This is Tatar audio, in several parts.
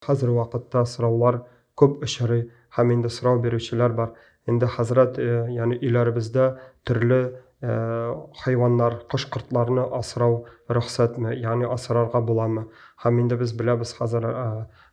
Хәзер вакытта сораулар күп очрый һәм инде сорау бирүчеләр бар. Инде хәзрәт, ягъни өйләребездә төрле хайваннар, кош-кортларны асрау рөхсәтме, ягъни асрарга буламы? Һәм инде без беләбез хәзер,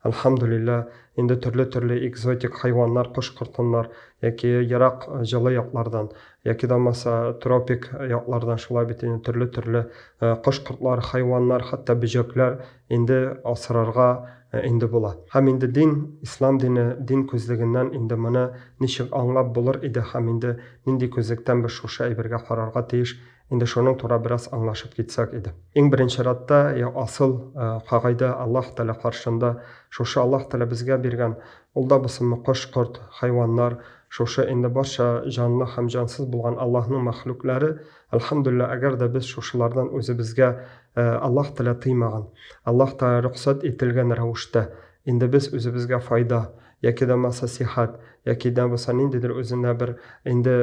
әлхәмдүлилләһ, инде төрле-төрле экзотик хайваннар, кош-кортыннар яки ерак җылы яклардан, яки дә булмаса тропик яклардан шулай бит инде төрле-төрле кош-кортлар, хайваннар, хәтта бөҗәкләр инде асрарга инде була. Һәм инде дин, ислам дине, дин күзлегеннән инде моны ничек аңлап булыр иде һәм инде нинди күзлектән без шушы әйбергә карарга тиеш, инде шуның тура бераз аңлашып китсәк иде. Иң беренче чиратта, я асыл кагыйдә Аллаһ Тәгалә каршында, шушы Аллаһ Тәгалә безгә биргән, ул да булсынмы кош-корт, хайваннар, шушы инде барча җанлы һәм җансыз булган Аллаһның мәхлуклары, Әлхәмдүлилләһ, әгәр дә без шушылардан үзебезгә Аллаһ Тәгалә тыймаган, Аллаһ Тәгалә рөхсәт ителгән рәвештә, инде без үзебезгә файда, яки дә булмаса сихәт, яки дә булса ниндидер үзенә бер инде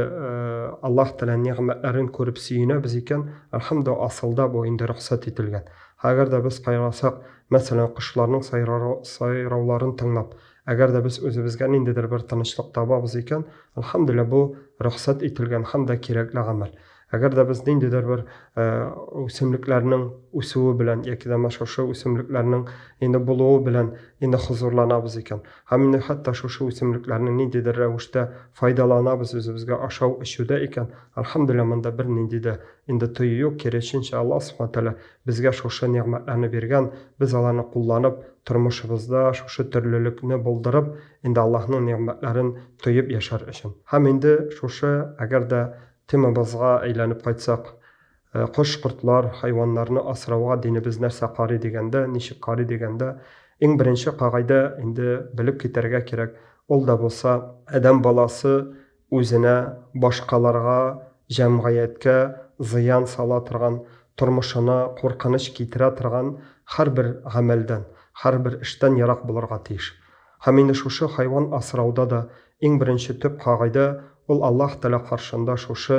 Аллаһ Тәгалә нигъмәтләрен күреп сөенәбез икән, әлхәмдүлилләһ, асылда бу инде рөхсәт ителгән. Әгәр дә без карасак, мәсәлән, кошларның сайрауларын тыңлап, әгәр дә без үзебезгә ниндидер бер тынычлык табабыз икән, әлхәмдүлилләһ, бу рөхсәт ителгән һәм дә кирәкле гамәл. Әгәр дә без ниндидер бер үсемлекләрнең үсүе белән яки дә менә шушы үсемлекләрнең инде булуы белән инде хозурланабыз икән, һәм инде хәтта шушы үсемлекләрне ниндидер рәвештә файдаланабыз үзебезгә ашау-эчүдә икән, әлхәмдүлилләһ, монда бернинди дә инде тыю юк, киресенчә, Аллаһ Субхана Тәгалә безгә шушы нигъмәтләрне биргән, без аларны кулланып, тормышыбызда шушы төрлелекне булдырып, инде Аллаһның нигъмәтләрен тоеп яшәр өчен. Һәм инде шушы, әгәр дә темабызга әйләнеп кайтсак, кош-кортлар, хайваннарны асрауга динебез нәрсә карый дигәндә, ничек карый дигәндә, иң беренче кагыйдә инде белеп китәргә кирәк, ул да булса, адәм баласы үзенә, башкаларга, җәмгыятькә зыян сала торган, тормышына куркыныч китерә торган һәрбер гамәлдән, һәрбер эштән ерак булырга тиеш. Һәм инде шушы хайван асрауда да иң беренче төп кагыйдә, ул Аллаһ Тәгалә каршында шушы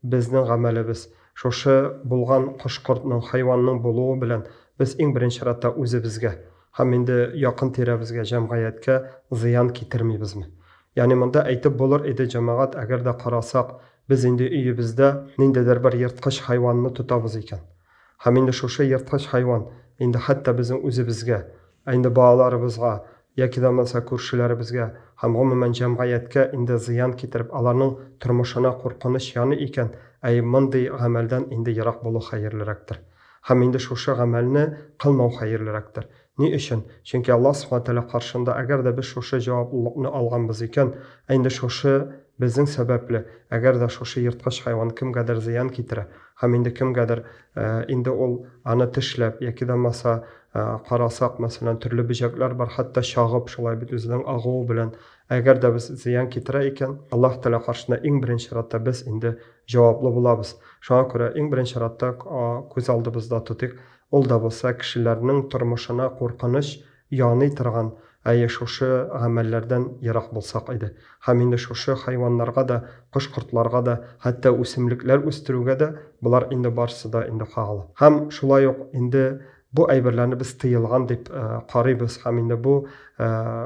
безнең гамәлебез, шушы булган кош-кортның, хайванның булуы белән без иң беренче чиратта үзебезгә һәм инде якын-тирәбезгә, җәмгыятькә зыян китермибезме? Ягъни монда әйтеп булыр иде, җәмәгать, әгәр дә карасак, без инде өебездә ниндидер бер ерткыч хайванны тотабыз икән. Һәм инде шушы ерткыч хайван инде хәтта безнең үзебезгә, ә инде балаларыбызга, яки дә булмаса күршеләребезгә һәм гомумән җәмгыятькә инде зыян китереп, аларның тормышына куркыныч яный икән, әй, мондый гамәлдән инде ерак булу хәерлерәктер. Һәм инде шушы гамәлне кылмау хәерлерәктер. Ни өчен? Чөнки Аллаһ Сүбхәнәһү вә Тәгалә каршында әгәр дә без шушы җаваплылыкны алганбыз икән, ә инде шушы безнең сәбәпле, әгәр дә шушы ерткыч хайван кемгәдер зыян китерә һәм инде кемгәдер инде ул аны тешләп яки дә булмаса карасак, мәсәлән, төрле бөҗәкләр бар, хәтта чагып, шулай бит үзенең агуы белән, әгәр дә без зыян китерә икән, Аллаһ Тәгалә каршында иң беренче чиратта без инде җаваплы булабыз. Шуңа күрә иң беренче чиратта күз алдыбызда тотыйк, Ул да булса кешеләрнең тормышына куркыныч яный торган, әйе, шушы гамәлләрдән ерак булсак иде. Һәм инде шушы хайваннарга да, кош-кортларга да, хәтта үсемлекләр үстерүгә дә болар инде барысы да инде кагыла. Һәм шулай ук инде бу әйберләрне без тыелган дип карыйбыз һәм инде бу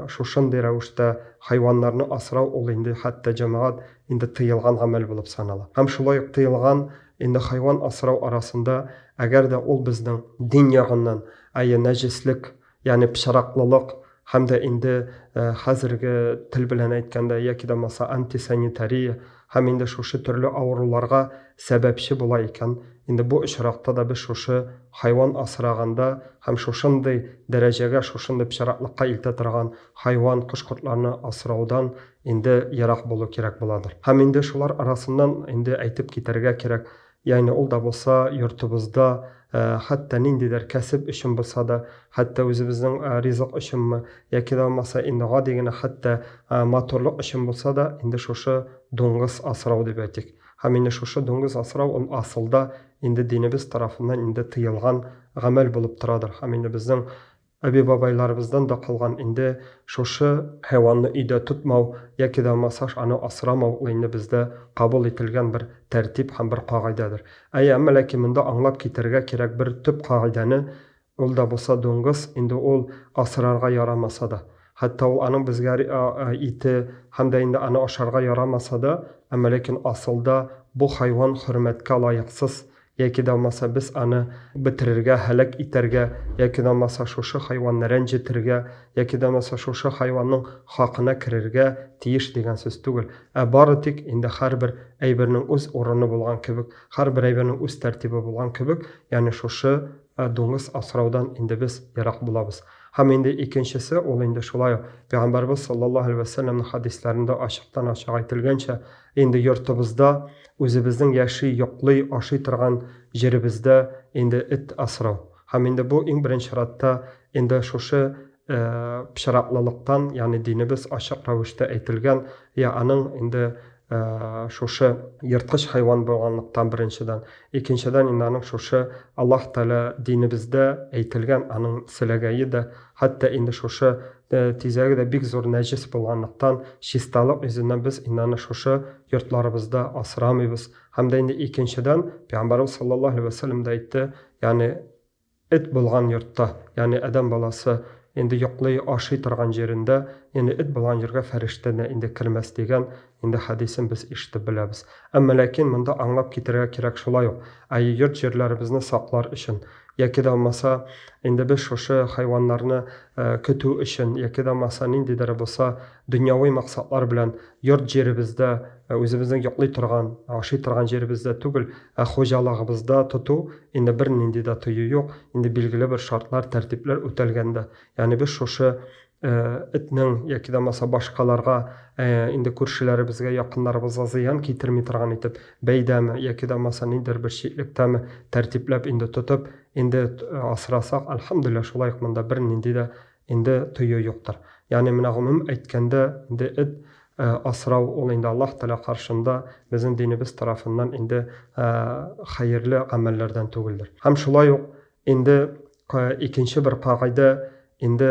шушындый рәвештә хайваннарны асрау ул инде хәтта җәмәгать инде тыелган гамәл булып санала. Һәм шулай ук тыелган Инде хайван асрау арасында, әгәр дә ул безнең дин ягыннан, әйе, нәҗеслек, ягъни пычраклылык һәм дә инде хәзерге тел белән әйткәндә, яки дә булмаса антисанитария һәм инде шушы төрле авыруларга сәбәпче була икән, инде бу очракта да без шушы хайван асраганда һәм шушындый дәрәҗәгә, шушындый пычраклыкка илтә торган хайван, кош-кортларны асраудан инде ерак булу кирәк буладыр. Һәм инде шулар арасыннан инде әйтеп китәргә кирәк, ягъни ул да булса йортыбызда, хәтта ниндидер кәсеп өчен булса да, хәтта үзебезнең ризык өченме, яки дә булмаса инде гади генә хәтта матурлык өчен булса да, инде шушы дуңгыз асрау дип әйтик. Һәм инде шушы дуңгыз асрау ул асылда инде динебез тарафыннан инде тыелган гамәл булып торадыр. Һәм инде безнең Әби-бабайларыбыздан да калган инде шушы хайванны өйдә тотмау яки дә булмаса аны асрамау ул инде бездә кабул ителгән бер тәртип һәм бер кагыйдәдер. Әйе, әмма ләкин монда аңлап китәргә кирәк бер төп кагыйдәне, Ул да булса дуңгыз, инде ул асрарга ярамаса да. Хәтта ул аның безгә ите һәм дә инде аны ашарга ярамаса да, әмма ләкин асылда бу хайван хөрмәткә лаексыз, яки дә булмаса без аны бетерергә, һәлак итәргә, яки дә булмаса шушы хайванны рәнҗетергә, яки дә булмаса шушы хайванның хакына керергә тиеш дигән сүз түгел. Ә бары тик инде һәрбер әйбернең үз урыны булган кебек, һәрбер әйбернең үз тәртибе булган кебек, ягъни шушы дуңгыз асраудан инде без ерак булабыз. Һәм инде икенчесе, ул инде шулай ук Пәйгамбәребез саллаллаһу алейһи вә сәлләмнең хәдисләрендә ачыктан-ачык әйтелгәнчә, инде йортыбызда, үзебезнең яши, йоклый, ашый торган җиребездә инде эт асрау. Һәм инде бу иң беренче чиратта инде шушы пычраклылыктан, ягъни динебез ачык рәвештә әйтелгән, я аның инде шушы ерткыч хайван булганлыктан беренчедән, икенчедән инде аның шушы Аллаһ Тәгалә динебездә әйтелгән аның селәгәе дә, хәтта инде шушы тизәге дә бик зур нәҗес булганлыктан, чисталык йөзеннән без инде аны шушы йортларыбызда асрамыйбыз. Һәм дә инде икенчедән, Пәйгамбәребез саллаллаһу алейһи вә сәлләм дә әйтте, ягъни Эт булган йортта, ягъни адәм баласы инде йоклый, ашый торган җирендә, инде эт булган җиргә фәрештә дә инде кермәс дигән инде хәдисен без ишетеп беләбез. Әмма ләкин монда аңлап китәргә кирәк шулай ук, әйе, йорт-җирләребезне саклар өчен, яки дә булмаса инде без шушы хайваннарны көтү өчен, яки дә булмаса ниндидер булса дөньяви максатлар белән йорт-җиребездә, үзебезнең йоклый торган, ашый торган җиребездә түгел, ә хуҗалыгыбызда тоту инде бернинди дә тыю юк, инде билгеле бер шартлар, тәртипләр үтәлгәндә. Ягъни без шушы этнең яки дә булмаса башкаларга, инде күршеләребезгә, якыннарыбызга зыян китерми торган итеп, бәйдәме яки дә булмаса ниндидер бер читлектәме тәртипләп инде тотып, инде асрасак, әлхәмдүлилләһ, шулай ук монда бернинди дә инде тыю юктыр. Ягъни менә гомум әйткәндә, инде эт асрау ул инде Аллаһ Тәгалә каршында безнең динебез тарафыннан инде хәерле гамәлләрдән түгелдер. Һәм шулай ук инде икенче бер кагыйдә, инде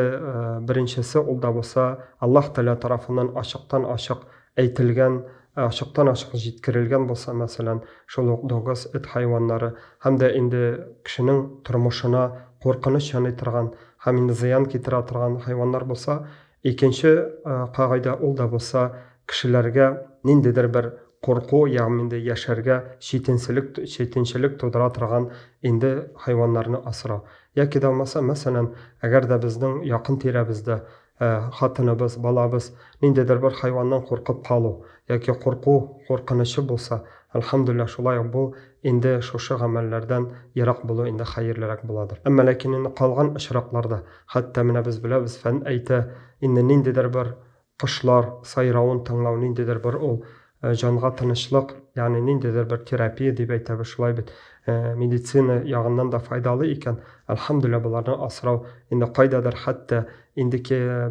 беренчесе ул да булса Аллаһ Тәгалә тарафыннан ачыктан-ачык әйтелгән, ачыктан-ачык җиткерелгән булса, мәсәлән, шул ук дуңгыз, эт хайваннары һәм дә инде кешенең тормышына куркыныч яный торган һәм инде зыян китерә торган хайваннар булса, икенче кагыйдә ул да булса кешеләргә ниндидер бер курку, ягъни инде яшәргә читенселек, читенчелек тудыра торган инде хайваннарны асрау. Яки дә булмаса, мәсәлән, әгәр дә безнең якын тирәбездә хатыныбыз, балабыз ниндидер бер хайваннан куркып калу яки курку, куркынычы булса, әлхәмдүлилләһ, шулай ук бу инде шушы гамәлләрдән ерак булу инде хәерлерәк буладыр. Әмма ләкин инде калган очракларда, хәтта менә без беләбез, фән әйтә, инде ниндидер бер кошлар сайравын тыңлау ниндидер бер ул җанга тынычлык, ягъни ниндидер бер терапия дип әйтәбез, шулай бит, медицина ягыннан да файдалы икән, әлхәмдүлилләһ, боларны асрау инде кайдадыр хәтта инде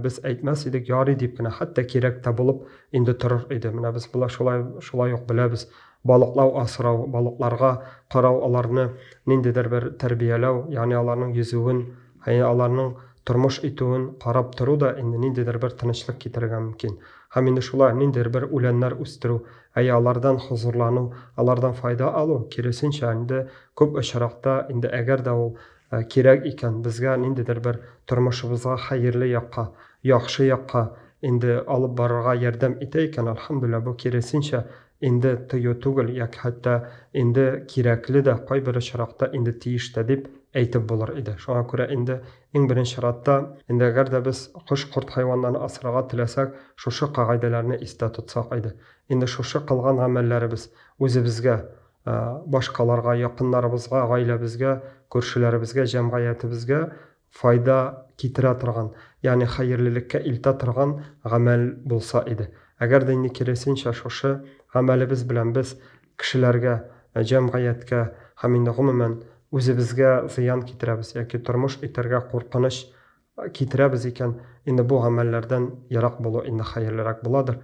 без әйтмәс идек, ярый дип кенә, хәтта кирәк тә булып инде торыр иде. Менә без болай шулай шулай ук беләбез, балыклау асрау, балыкларга карау, аларны ниндидер бер тәрбияләү, ягъни аларның йөзүен, аларның тормыш итүен карап тору да инде ниндидер бер тынычлык китерергә мөмкин. Һәм инде шулай ниндидер бер үләннәр үстерү, әйе, алардан хозурлану, алардан файда алу, киресенчә, инде күп очракта инде әгәр дә ул кирәк икән, безгә ниндидер бер тормышыбызга хәерле якка, яхшы якка инде алып барырга ярдәм итә икән, әлхәмдүлилләһ, бу киресенчә, инде тыю түгел, яки хәтта инде кирәкле дә, кайбер очракта инде тиеш тә дип әйтеп булыр иде. Шуңа күрә инде иң беренче чиратта, инде әгәр дә без кош-корт хайваннарын асрарга теләсәк, шушы кагыйдәләрне истә тотсак иде. Инде шушы кылган гамәлләребез үзебезгә, башкаларга, якыннарыбызга, гаиләбезгә, күршеләребезгә, җәмгыятебезгә файда китерә торган, ягъни хәерлелеккә илтә торган гамәл булса иде. Әгәр дә инде киресенчә шушы гамәлебез белән без кешеләргә, җәмгыятькә һәм инде гомумән үзебезгә зыян китерәбез яки тормыш итәргә куркыныч китерәбез икән, инде бу гамәлләрдән ерак булу инде хәерлерәк буладыр.